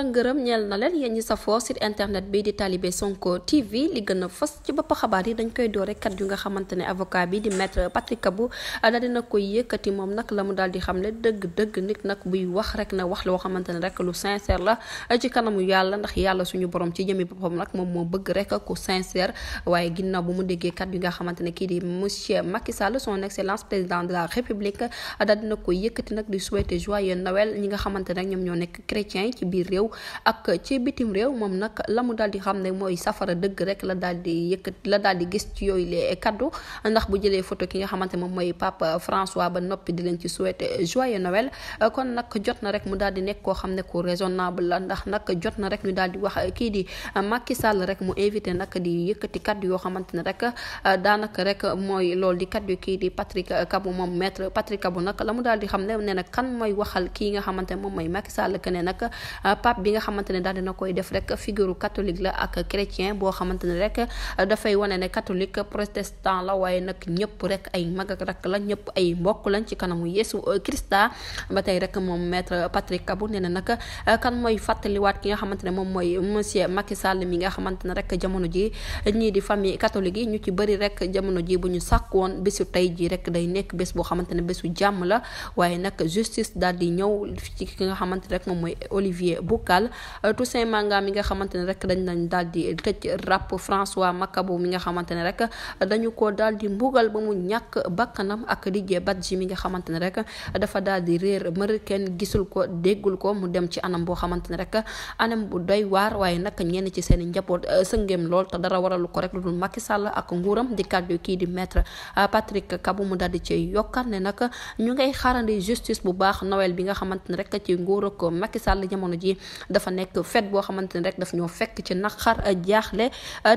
ngërëm ñeel na leen yéen ñi safoo site internet bi di Talibé Sonko TV li gën a fës ci bopp xabaar yi dañ koy door rek kat yu nga xamante ne avocat bi di maître Patrick Kabou daal dina koy yëkkati moom nag la mu daal di xam ne dëgg nit nag buy wax rek na wax loo xamante ne rek lu sincère la ci kanamu yàlla ndax yàlla suñu borom ci jëmi boppam nag moom moo bëgg rek ku sincère waaye ginnaaw bu mu déggee kat yu nga xamante ne kii di monsieur Macky Sall son excellence président de la république daal dina koy yëkkati nag di souhaiter joyeux Noël ñi nga xamante ne ñoom ñoo nekk chrétiens yi ci biir réew ak ci bitim réew moom nag la mu daal di xam ne mooy safara dëgg rek la daal di gis ci yooyu les kaddu ndax bu jëlee photo ki nga xamante moom mooy Pape François ba noppi di leen ci souhaiter joyeux Noël kon nag jot na rek mu daal di nekk koo xam ne ku raisonnable la ndax nag jot na rek ñu daal di wax kii di Macky Sall rek mu invité nag di yëkkati kaddu yoo xamante ne rek daanaka rek mooy loolu di kaddu kii di Patrick Kabou moom maître Patrick Kabou nag la mu daal di xam ne nee na kan mooy waxal kii nga xamante ne moom mooy Macky Sall que ne nag pape bi nga xamante ne daal dina koy def rek figure catholique la ak chrétien boo xamante ne rek dafay wane ne catholique protestant la waaye nag ñëpp rek ay mag ak rak la ñëpp ay mbokk lañ ci kanamu Yeesu Krista ba tey rek moom maître Patrick Kabou nee na nag kan mooy fàttaliwaat ki nga xamante ne moom mooy monsieur Macky Sall mi nga xamante ne rek jamono ji ñii di famille catholique yi ñu ci bëri rek jamono ji bu ñu sàkk woon bésu tey ji rek day nekk bés boo xamante ne bésu jàmm la waaye nag justice daal di ñëw ci ki nga xamante ne rek moom mooy Olivier Boucal Toussaint Manga mi nga xamante ne rek dañ daal di tëj rap François Mancabou mi nga xamante ne rek dañu ko daal di mbugal ba mu ñàkk bakkanam ak Didier Badji mi nga xamante ne rek dafa daal di réer mër kenn gisul ko déggul ko mu dem ci anam boo xamante ne rek anam bu doy waar waaye nag ñenn ci seen njaboot sëngeem lool te dara waralu ko rek lu dul Macky Sall ak nguuram di kàddu kii di maître Patrick Kabou mu daal di ci yokkaat ne nag ñu ngay xaarandi justice bu baax Noël bi nga xamante ne rek ci nguur ak Macky Sall jamono ji dafa nekk fête boo xamante ne rek daf ñoo fekk ci naqar jaaxle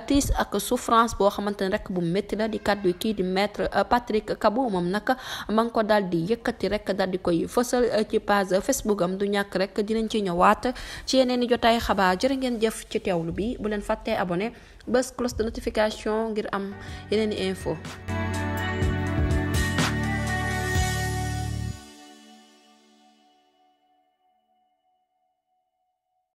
tiis ak souffrance boo xamante ne rek bu métti la di kàddu kii di maître Patrick Kabou moom nag ma ngi ko daal di yëkkati rek daal di koy fësal ci page Facebook am du ñàkk rek dinañ ci ñëwaat ci yeneen i jotaay xabaar jërë ngeen jëf ci teewlu bi bu leen fàttee abonné bës cloche de notification ngir am yeneen i info